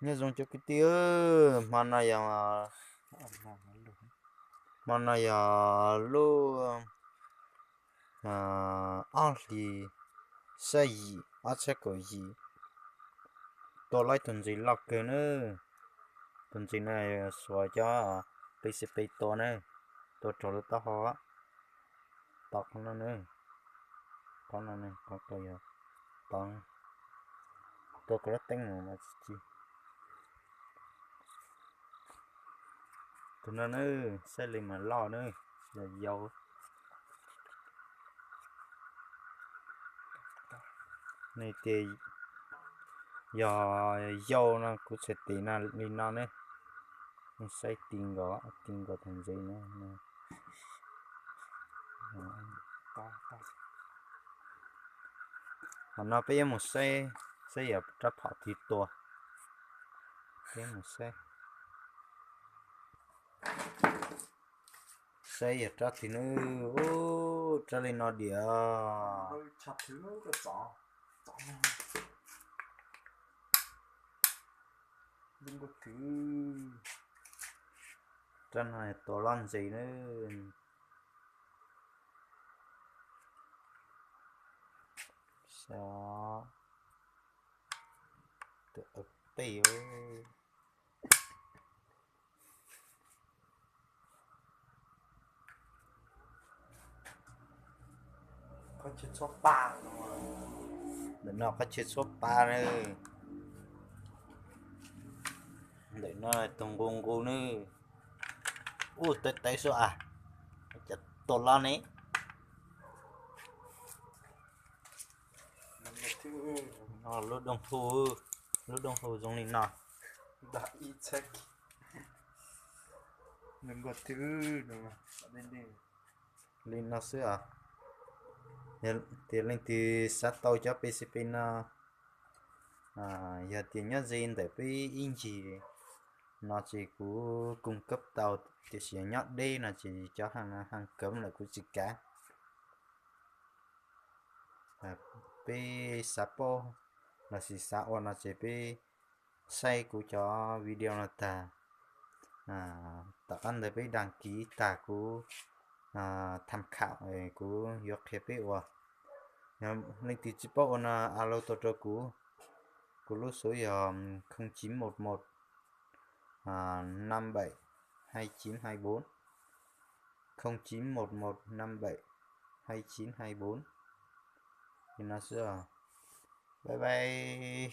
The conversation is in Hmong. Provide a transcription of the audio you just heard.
Nyob zoo cov kwv tij, hmo no yog, hmo no yog lub ob hlis xya yim ob txhiab kaum yim. Tua laib tus ntses loj kawg na. Tus ntses no xuas cov P C P tua na, tua raug lub taub hau. Tau qhov no na, qhov no, qhov ko yog tau, tua kuv lub teeb mus mas tsis ci. Tus no na, saib li mas loj na, yog yau. Nej tias yog yau no kuv txhais tes no li no ne. Nej saib ti nkaus, ti nkaus tus ntses no. Qhov no peb yuav mus saib, saib yog rab phom twg tua. Peb mus saib, saib yog rab twg na. Ub, rab li no diam. Rab no tua loj ntses na. Saib, tus tej. Ntawm no qhov chaw txhua pa na. Ntawm no tus nqus nqus na. Ub, tawv tawv xwb as. Cas tua loj ne. Lub dooj hu, lub dooj hu zoo li no. Li no xwb os. Yog tias leej twg xav tau cov P C P no, yog tias nyob ze ntawm peb ib ncig no ces kuv cung cấp tau, tiam sis yog nyob deb no ces cov haj cov lawm kuv tsis kav. Peb xav paub los sis xav ua no ces peb saib kuv cov video no tag, tom qab ntawd peb đăng ký tag kuv tham khảo, kuv yuav qhia peb ua. Yog leej twg tsis paub ua no alo tuaj rau kuv. Kuv lub số yog không chín một một năm bảy hai chín hai bốn, không chín một một năm bảy hai chín hai bốn. Li no xwb os. Bye bye.